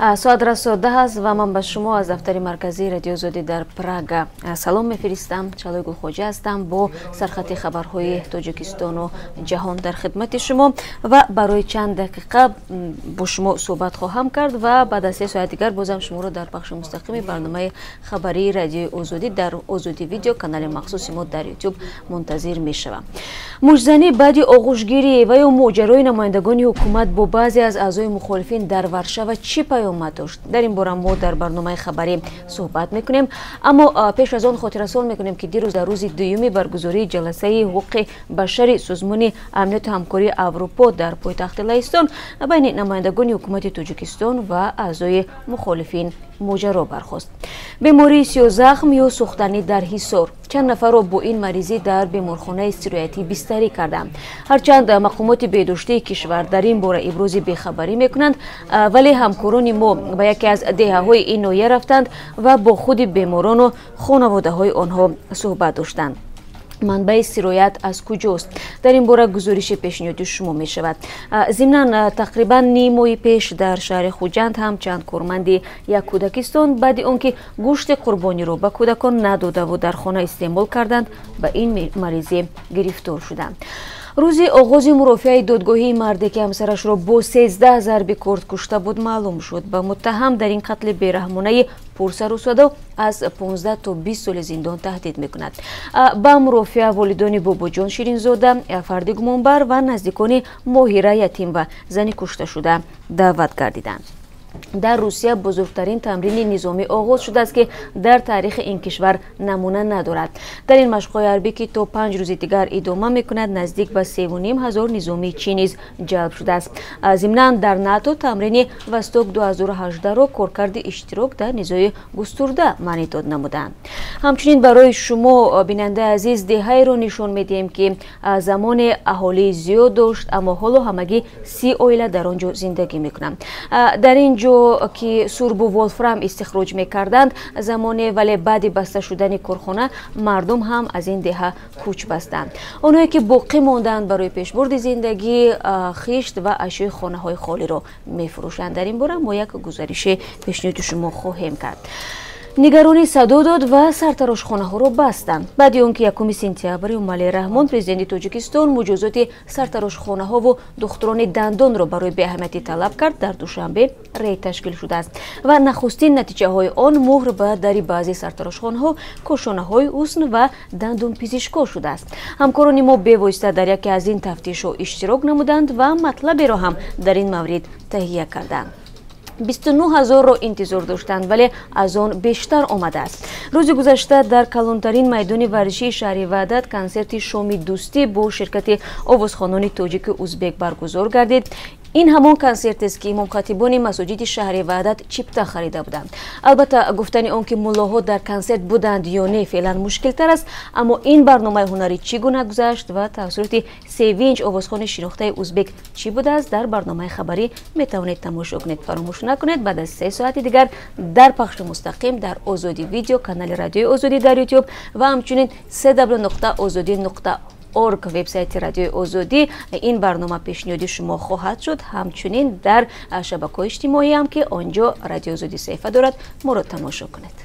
Соат расо 10 аст ва ман ба шумо аз дафтари марказии Радиои Озодӣ дар Прага салом мефиристам. Чалои Гулхоҷа ҳастам, бо сархати хабарҳои Тоҷикистону ҷаҳон дар хидмати шумо ва барои чанд дақиқа бо шумо суҳбат хоҳам кард ва баъд аз 3 соат дигар бозам шуморо дар пахши мустақими барномаи хабарии Радиои Озодӣ дар Озодӣ видео, канали махсуси мо дар Ютуб, мунтазир мешавам. Муштзанӣ баъди оғӯшгирӣ ва ё моҷарои намояндагони ҳукумат бо баъзе аз аъзои мухолифин дар Варшава чӣ паёмад дошт? Дар ин бора мо дар барномаи хабарӣ суҳбат мекунем. Аммо пеш аз он хотиррасон мекунем, ки дирӯз дар рӯзи дуюми баргузории ҷаласаи ҳуқуқи башари Созмони Амнияту Ҳамкории Аврупо дар пойтахти Лаҳистон байни намояндагони ҳукумати Тоҷикистон ва аъзои мухолифин моҷаро бархост. Бемории сиёзахм ё сӯхтанӣ дар Ҳисор: чанд нафарро бо ин маризӣ дар беморхонаи сироятӣ бистарӣ карданд. Ҳарчанд мақомоти беҳдоштии кишвар дар ин бора ибрози бехабарӣ мекунанд, вале ҳамкорони мо ба яке аз деҳаҳои ин ноҳия рафтанд ва бо худи беморону хонаводаҳои онҳо суҳбат доштанд. Манбаи сироят аз куҷост? Дар ин бора гузориши пешниҳоди шумо мешавад. Зимнан, тақрибан ним моҳи пеш дар шаҳри Хуҷанд ҳам чанд корманди як кӯдакистон баъди он ки гӯшти қурбониро ба кӯдакон надодаву дар хона истеъмол карданд, ба ин маризӣ гирифтор шуданд. Рӯзи оғози мурофиаи додгоҳии марде, ки ҳамсарашро бо 13 зарби корд кушта буд, маълум шуд. Ба муттаҳам дар ин қатли бераҳмонаи пурсарусадо аз 15 то 20 соли зиндон таҳдид мекунад. Ба мурофиа волидони Бобоҷон Ширинзода, фарди гумонбар, ва наздикони Моҳира Ятимова, зани кушташуда, даъват гардиданд. Дар Русия бузургтарин тамрини низомӣ оғоз шудааст, ки дар таърихи ин кишвар намуна надорад. Дар ин машқҳои ҳарбӣ, ки то 5 рӯзи дигар идома мекунад, наздик ба 3,5 ҳазор низомии Чин низ ҷалб шудааст. Зимнан, дар НАТО тамрини Восток 2018-ро коркарди иштирок дар низои густурда маънидод намуданд. Ҳамчунин барои шумо, бинандаи азиз, деҳаеро нишон медиҳем, ки замоне аҳолии зиёд дошт, аммо ҳоло ҳамагӣ 30 оила дар он ҷо зиндагӣ мекунанд. Дар ин ҷо ки сурбу волфрам истихроҷ мекарданд замоне, вале баъди баста шудани корхона мардум ҳам аз ин деҳа кӯч бастанд. Онҳое ки боқӣ монданд, барои пешбурди зиндагӣ хишт ва ашёи хонаҳои холиро мефурӯшанд. Дар ин бора мо як гузориши пешниҳоди шумо хоҳем кард. Нигаронӣ садо дод ва сартарошхонаҳоро бастанд. Баъди он ки 1 сентябр Эмомалӣ Раҳмон, президенти Тоҷикистон, муҷозоти сартарошхонаҳову духтурони дандонро барои беаҳамиятӣ талаб кард, дар Душанбе рейд ташкил шудааст ва нахустин натиҷаҳои он муҳр ба дари баъзе сартарошхонаҳо, кошонаҳои ҳусн ва дандонпизишкҳо шудааст. Ҳамкорони мо бевосита дар яке аз ин тафтишҳо иштирок намуданд ва матлаберо ҳам дар ин маврид таҳия карданд. 29 ҳазорро интизор доштанд, вале аз он бештар омадааст. Рӯзи гузашта дар калонтарин майдони варзишии шаҳри Ваҳдат консерти шоми дӯстӣ бо ширкати овозхонони тоҷику узбек баргузор гардид. Ин ҳамон консертест, ки имомхатибони масоҷиди шаҳри Ваҳдат чипта харида буданд. Албатта, гуфтани он ки муллоҳо дар консерт буданд ё не, феълан мушкилтар аст. Аммо ин барномаи ҳунарӣ чӣ гуна гузашт ва таассуроти Севинҷ, овозхони шинохтаи узбек, чӣ будааст, дар барномаи хабарӣ метавонед тамошо кунед. Фаромӯш накунед, баъд аз 3 соати дигар дар пахши мустақим дар Озодӣ видео, канали Радиои Озодӣ дар Ютуб ва ҳамчунин www.ozodi.org, вебсайти Радиои Озодӣ, ин барнома пешниҳоди шумо хоҳад шуд. Ҳамчунин дар шабакаҳои иҷтимоӣ ҳам, ки он ҷо Радиои Озодӣ саҳифа дорад, моро тамошо кунед.